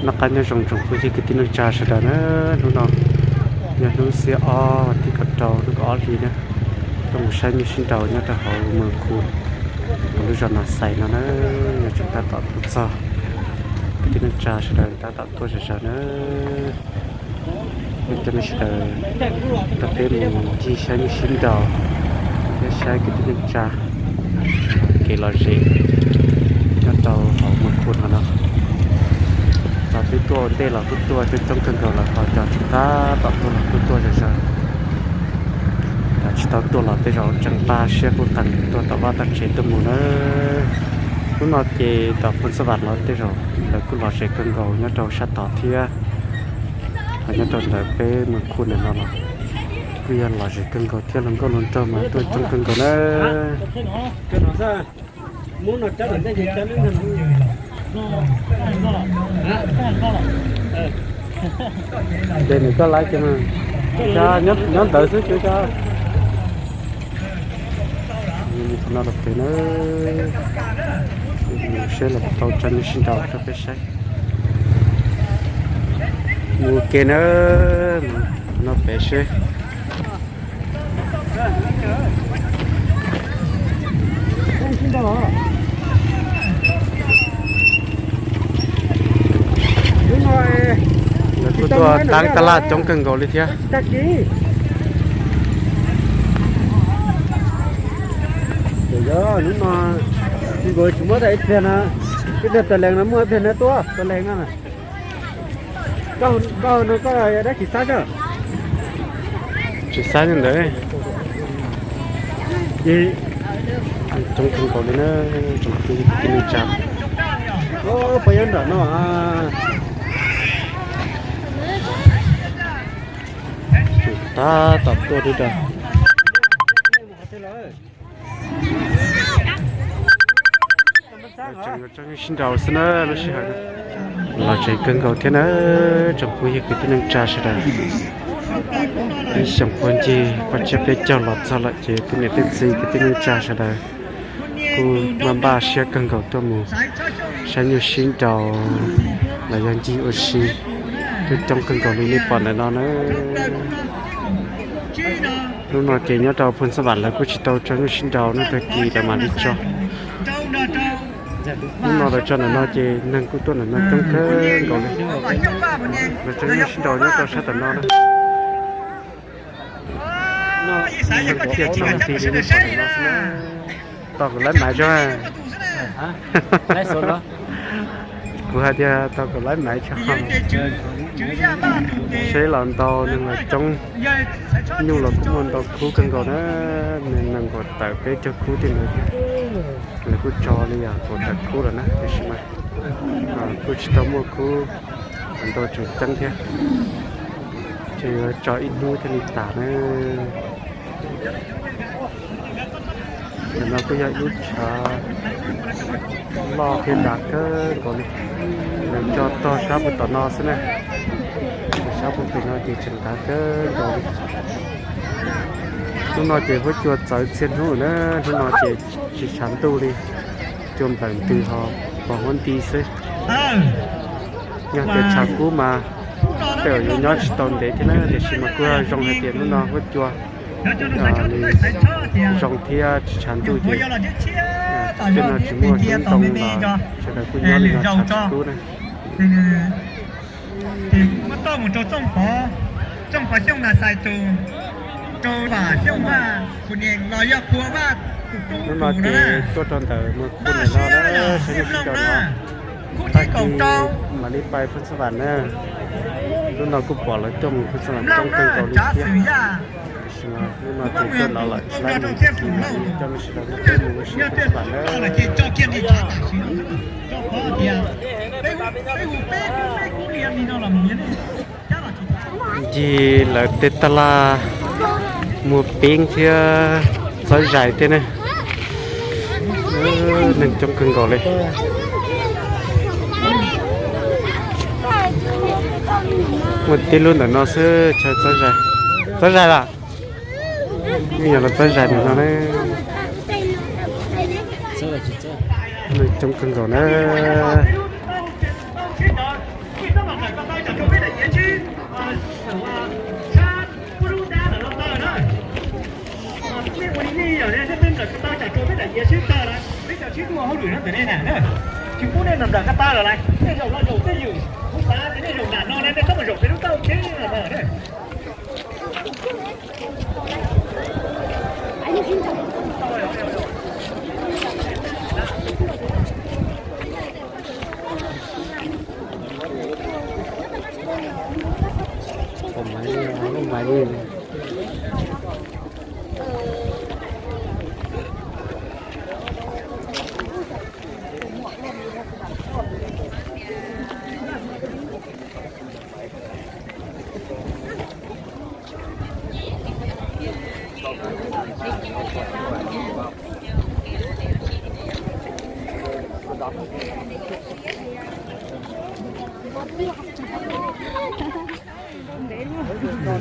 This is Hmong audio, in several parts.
Noj qab nyob zoo tsoom phooj ywg kwv tij neej tsa sawv daws na, hnub no yog hnub xiab ob vas thib kaum rau lub kaum ob hlis na, tuaj mus saib nyuj sib nraus nyob rau hauv Moos Khu, hauv lub zos Nas Xais no na, yog tseem tab tom tuaj txog, kwv tij neej tsa sawv daws tab tom tuaj zom zaws na. Coj nej sawv daws nrog peb mus ncig saib nyuj sib nraus thiab saib kwv tij neej tsa kev lom zem nyob rau hauv Moos Khu no no. Cov twb tuaj ua ntej los kuj tuaj coob coob kawg nkaus lawm, ho cov tsis tab tom tuaj los kuj tuaj zom zaws. Cov tsis tau tuaj los tej zaum tseem npaj siab kuj qees tuaj tom vaj tom tsev tuaj mus na. Hnub no ces tom Phoos Xab Vam los tej zaum lawv kuj lom zem kawg nkaus nyob rau sab tod thiab. Ho nyob rau ntawm peb Moos Khu ntawm no los kuj yog lom zem kawg nkaus thiab, hluas nkauj hluas nraug mas tuaj coob kawg nkaus na. Ces nws koj laib ces nyob ntawd xwb ces koj no los pem na, seb los tau tso nyuj sib nraus rau peb saib. Mus ke na, no pem seb. Lawv kuj tuaj tab tab laj coob kawg nkaus li thiab. Ib pliag tsis muaj ib pliag no, ib pliag tas lees no muaj ib pliag no tuaj tas lees no. Koj no koj dab tsis xab, tsis xab li ntawd. Coob kawg nkaus li na, tsoom kwv tij neej tsa. Peb nyob nram no, tseem tab tom tuaj li ntawd. Tseem yuav tso nyuj sib nraus xwb na lub sij hawm no. Lom zem kawg nkaus thiab na, tsoom phooj ywg kwv tij neej tsa sawv daws. Ib xyoos puag ncig paj tsiab peb caug los txog lawm ces tej niam tej txiv kwv tij neej tsa sawv daws kuj npaj npaj siab kawg nkaus tuaj mus saib nyuj sib nraus los yog ncig ua si, coob coob kawg nkaus li nej pom ntawm no na. Hnub no ces nyob rau Phoos Xab Vam lawv kuj tsis tau tso nyuj sib nraus na, tag kis lawv mam li tso. Hnub no lawv tso ntawm no ces neeg kuj tuaj ntawm no coob kawg nkaus li. Lawv tso nyuj sib nraus nyob rau sab tom no na. Tiaj tsis mus ti li nej pom ntawm no xwb na. Tos kuv laib maiv tso. Kuv hais tias tos kuv laib maiv tso. Seb los ntau neeg los coob, nyuj los kuj muaj ntau khub kawg nkaus na. Neeg nkaum tawm peb caug khub tej ntawd thiab. Lawv kuj tso li yog kaum tawm khub lawm na, tiam sis mas kuj tsis tau muaj khub ntau tseem ceeb thiab. Ces yuav tso ib hnub thiaj li tas na. Ntawm no kuj yog ib lub tshav loj thiab dav kawg nkaus li. Lawv tso tog sab puag tom no xwb na. Sab puag pem no ces tseem dav kawg nkaus li. Hnub no ces huab cua txawv txhia hnub na, hnub no ces tsis tshav ntuj li, cua nplawm ntws ho pos huab nti xwb. Yog tias tshav kub mas tej zaum yuav nyob tsis tau ntev thiab na, tiam sis mas kuj zoo hais tias hnub no huab cua nws zoo thiab tsis tshav ntuj ces tej no tsis muaj xyoob ntoo los sawv daws kuj nyob li no tshav tsis kub na. Ces muab toj mus rau Txooj Pov, Txooj Pov Xyooj Nas Xais tus, rau Vam Xyooj Vaj tus niam los yog Qhua Vaj tus tub. Hnub no ces tuaj rau ntawm Moos Khu ntawm no na, saib nyuj sib nraus no, tag kis mam li pais Phoos Xab Vam na. Hnub no kuj pom lawv tuaj mus Phoos Xab Vam coob kawg nkaus li thiab. Hnub no ces tuaj no lawm tsis laib mus, coj nej sawv daws nrog peb mus ua si Phoos Xab Vam na. Ncig lawv tej taj laj muag peeb thiab txawb zais thiab ne. Neeg coob kawg nkaus li. Muaj tib lub ntawm no xwb chaw txawb zais. Txawb zais lawm. Yeej yog los txawb zais ntawm no ne. Neeg coob kawg nkaus na. Sib tag lawm, peb cov sib tuaj hauj lwm no ntawm nej na, tsis pub nej nram nram qab tab lawm, nej zaum los zaum twj ywm, kuv xav tias nej zaum nram no na, nej txhob mus zaum pem lub taub teb no na.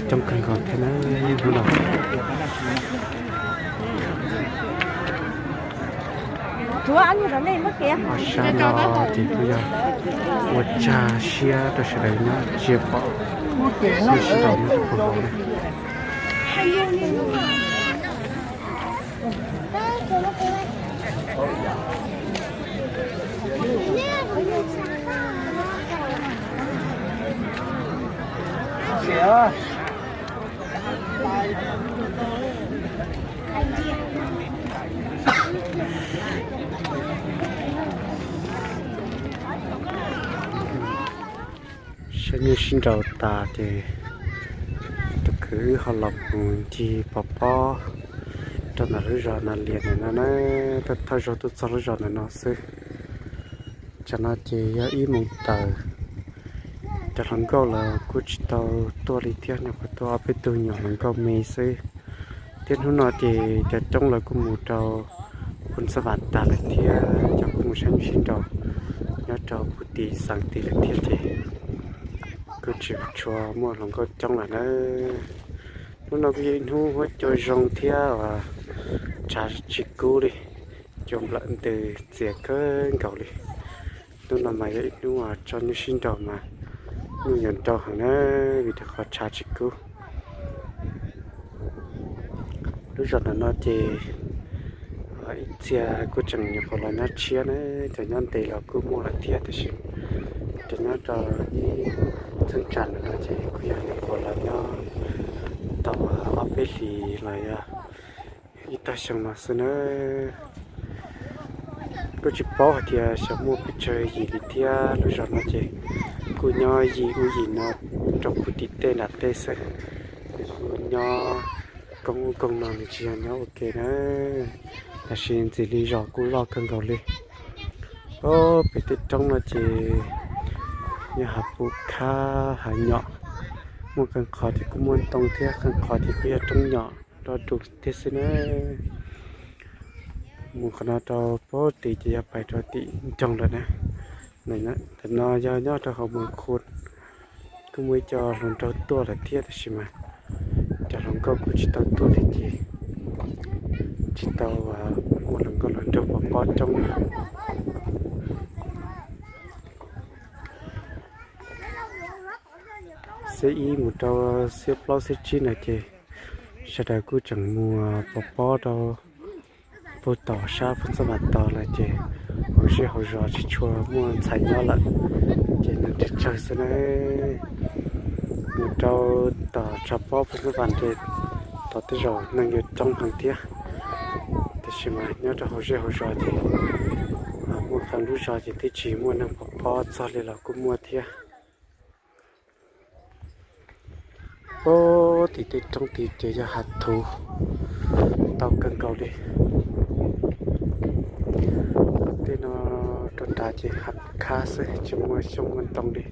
Coob kawg nkaus thiab na, hnub no. Ob sab no ces kuj yog ua tsaug siab rau sawv daws nyob ntsia pom lub sij hawm no puag hauv na. Saib nyuj sib nraus tas ces tus kwv wb ho los mus ncig pov pob rau ntawm lub zos Nas Lias ntawm no na, thawj thawj zaug tuaj txog lub zos ntawm no xwb. Tsam no ces yog ib moos tawm, cov hluas nkauj los kuj tsis tau tuaj li thiab, nyuam qhuav tuaj ob peb tug nyuam hluas nkauj me xwb. Thiab hnub no ces cov coob lawv kuj mus rau Phoos Xab Vas tag lawm thiab, cov kuj mus saib nyuj sib nraus nyob rau puag tim xeev tid lawm thiab ces kuj tsis tshua muaj hluas nkauj coob lawm na. Hnub no kuj yog ib hnub huab cua zoo thiab uas tshav tsis kub li, cua nplawm ntws txias kawg nkaus li. Hnub no mas yog ib hnub tso nyuj sib nraus mas nyuj yuav nrau heev na, vim rau qhov tshav tsis kub. Lub zos ntawm no ces ib txhia kuj tseem nyuam qhuav los nyob tshiab na, cov nyob ntev los kuj muaj lawm thiab, tab sis cov nyob rau ib txheeb tsam ntawm no ces kuj yog nyuam qhuav los nyob tau ob peb hlis los yog ib tag xyoo no xwb na. Kuj tsis paub hais tias xyov muaj pes tsawg yim li thiab, lub zos no ces kuj nyob yim ub yim no rau puag tim tej nram tej xwb, nws kuj nyob koog ub koog no, nws tsis yog nyob ua ke na. Tab sis ntxim li zos kuj loj kawg nkaus li. Ob pem tej roob no ces yog hav pum khab hav nyom, muaj qee qhov ces kuj muaj ntoo thiab, qee qhov ces kuj yog roob nyom nrov ru tiag xwb na. Mus qhov no rau puag tim ces yog pais rau tim nroog lawm na. Ntawm no yog nyob rau hauv Moos Khus, kuj muaj ib co hluas nraug tuaj lawm thiab, tab sis mas cov hluas nkauj kuj tsis tau tuaj thiab ces tsis tau muaj hluas nkauj hluas nraug pov pob coob na. Xiab ib mus rau xiab plaub xiab tsib no ces sawv daws kuj tseem mus pov pob rau puag tom sab Phoos Xab Vas tod lawm ces hauv zej hauv zos tsis tshua muaj ntxhais nyob lawm, ces neeg tsawg tsawg xwb na. Mus rau tom tshav pob Phoos Xab Vas ces tom tej zaum neeg yuav coob heev thiab, tab sis mas nyob rau hauv zej hauv zos ces muaj qee lub zos ces twb tsis muaj neeg pov pob txog li los kuj muaj thiab. Puag tim tej roob tid ces yog hav thuv ntau kawg nkaus li. Tej no rau nrad ces hav khab xwb, tsis muaj xyoob muaj ntoo li.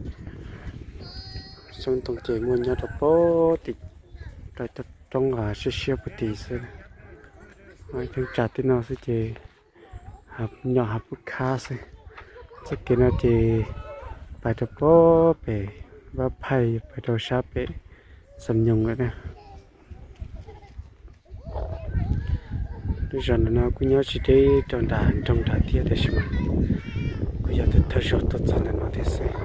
Xyoob ntoo ces muaj nyob rau puag tim rau cov roob siab siab puag tid xwb. Cheeb tsam tej no xwb ces hav nyom hav pum khab xwb. Txoj kev no ces pais rau puag pem Vaj Phaij, pais rau sab pem Xam Nyoos lawm na. Lub zos ntawm no kuj nyob tsis deb rau nram nroog nrad thiab, tab sis mas kuj yog thawj zaug tuaj txog ntawm no thiab xwb.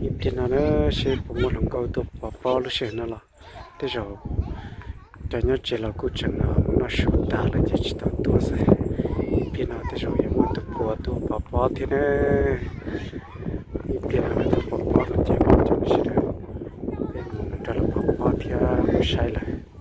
Ib pliag no na, seb puas muaj hluas nkauj tuaj pov pob lub sij hawm no los. Tej zaum cov nyob tsev los kuj tseem mus Su tag lawm ces tsis tau tuaj xwb. Ib pliag no tej zaum yuav muaj tus puas tuaj pov pob thiab na. Ib pliag no lawv tuaj pov pob no ces cov sawv daws peb mus nrog lawv pov pob thiab mus saib lawm.